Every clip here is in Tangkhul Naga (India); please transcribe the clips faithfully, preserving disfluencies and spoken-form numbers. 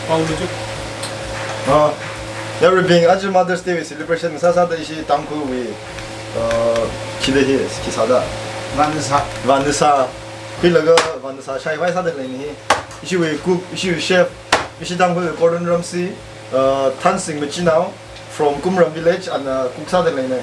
Pao lu chu. Ah, everything, aja Mother's Day celebration sāsāda ishi Tangkhulwui, uh, chida hi, khi sāda. Vānasa. Vānasa. Khuilaga vānasa shaivai sāda leini hi. Ishiwui cook, ishiwui chef, ishi Tangkhulwui Gordon Ramsay, uh, Thansing machinao from Kumram village, ana cook sāda leini.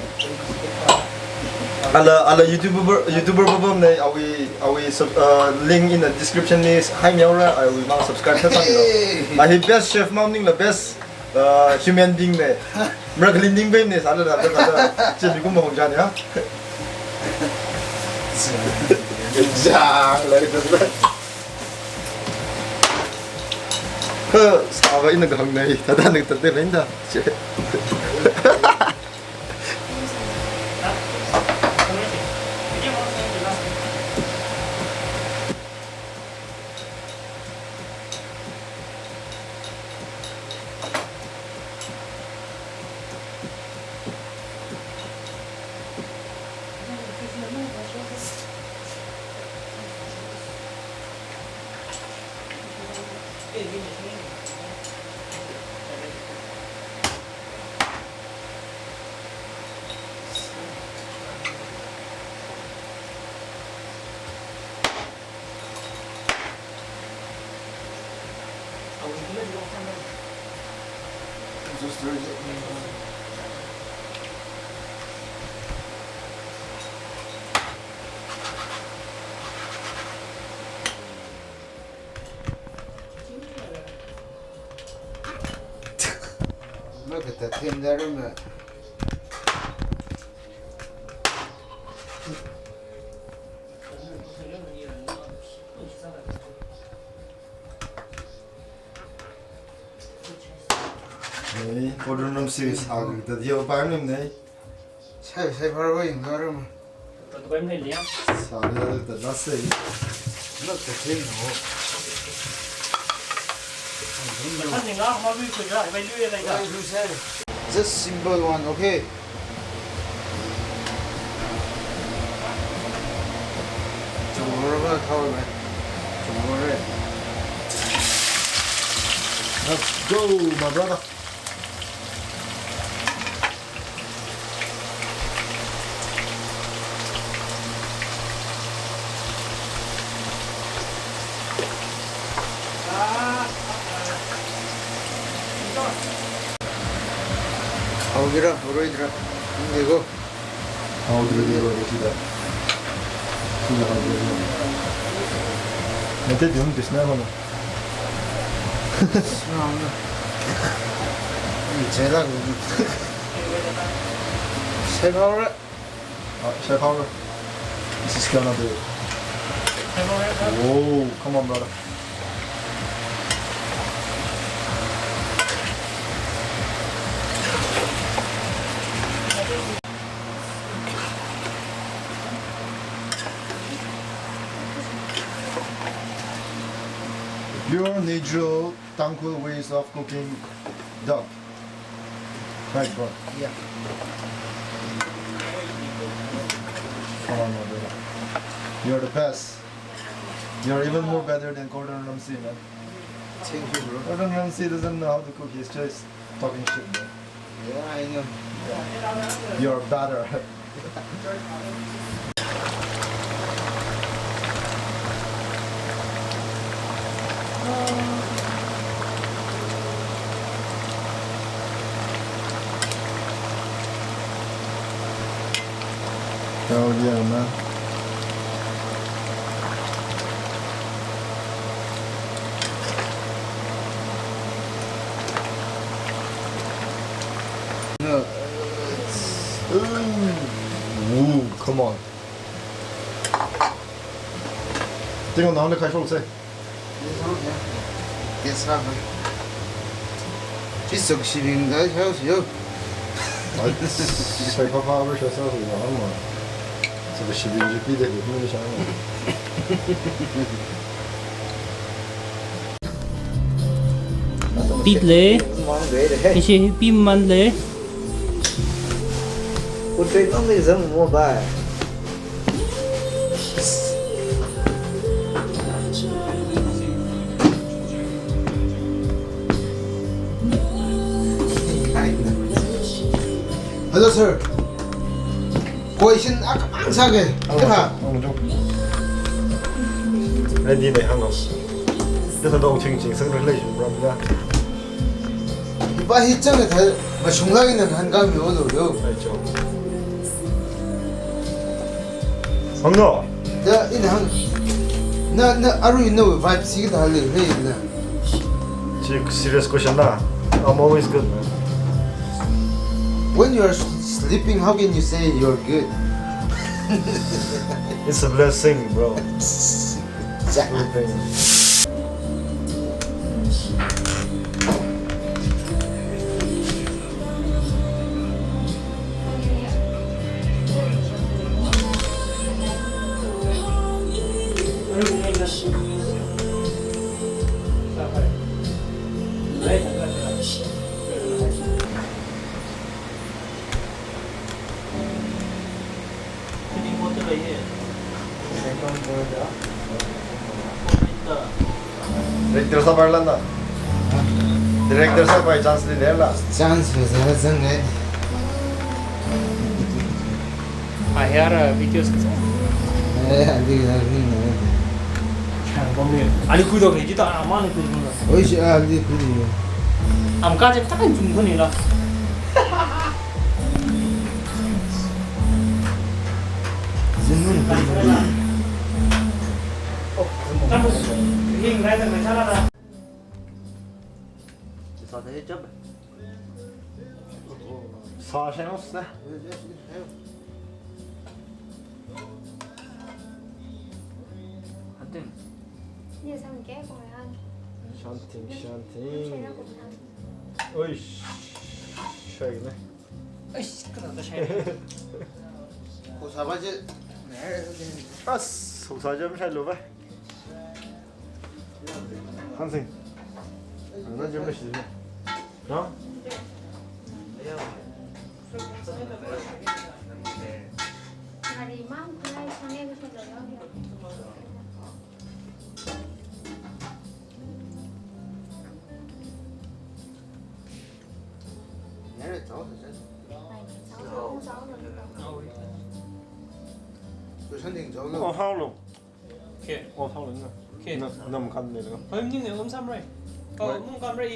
Ala, ala YouTuber, YouTuber pāpamna, awui, awui sub-, uh, link in the description li haimihaora, awui mang subscribe sāsāmilu. Hey. A hi best chef mang maningla best, uh, human being na. Miracle being na, sāda, sāda, sāda. Chili kum hong jan ya. Jang, like that. Huh, sāva ina gahang nai, thāda nang thāda lenda. Che. Look at that team there, remember? Hey, Gordon Ramsay is hungry. That you buy him, hey? Sai, sai, far away, no room. Sāda da da sei. Not the thing, no. Just simple one, okay? Tomorrow, tomorrow. Let's go, my brother. Haogira, haoira, indigo. Haogira, indigo, sida. Sida haogira. Mete dium bisna hono. Sida hono. Ni chela. Sida haoira. Ah, chef, how this is gonna do? Whoa, come on, brother. Pure natural Tangkhul ways of cooking duck. Right, bro? Yeah. Come on, my brother. You're the best. You're even more better than Gordon Ramsay, man. Thank you, bro. Gordon Ramsay doesn't know how to cook. He's just talking shit, bro. Yeah, I know. Yeah. You're better. Hell yeah, man. No. Ooh, come on. Tingwui nao na khai shok se. Yes, sir. Yes, sir. Chi sāshibing da house yo. Ai, sai papa ba sha sa hu ma ma. Sāshibing ji pi de ni sha ma. Pit le. Mang de de. Ishi pi man le. Portrait mang de zam mo ba. Hello, sir. Question akhamang sāge. Hanglu, hanglu. Ready ne, hanglu. This is a dog ching ching, some relation, bro. Ipa hi chang thai, mashunglāk eina hāngkāmilu yo. Ai, cho. Hanglu. Da, ina hāng. Na, na, arui nawui vibe si kathā lei, lei na. Chi serious question na. I'm always good, man. When you are s-, sleeping, how can you say you're good? It's a blessing, bro. Sleeping. Director sāpailāna. Director sāpai chance li leila. Chance fazāra zangngai. Ahera videos kaza. Eh, ali, ali, ali. Chang bomni. Ali kuido ke jita amanu kuido. Oi, si, ali kuido. Am ka jeng takan jung kuni la. Jinmun. Kamu hing rai dan macam mana? Sāsei chap. Sāsei na. Hunting. Shanting, shanting. Oi, shai ne. Ai, kana ta shai. Ko sāba je. As, ko sāja mashailu ba. Hansing. Nana jam shi. No? Oh, how long? Okay. Oh, how long? Okay. Na, na makan ne lo. Hoi, mning ne, um, samrai. Oh, mung kamrai.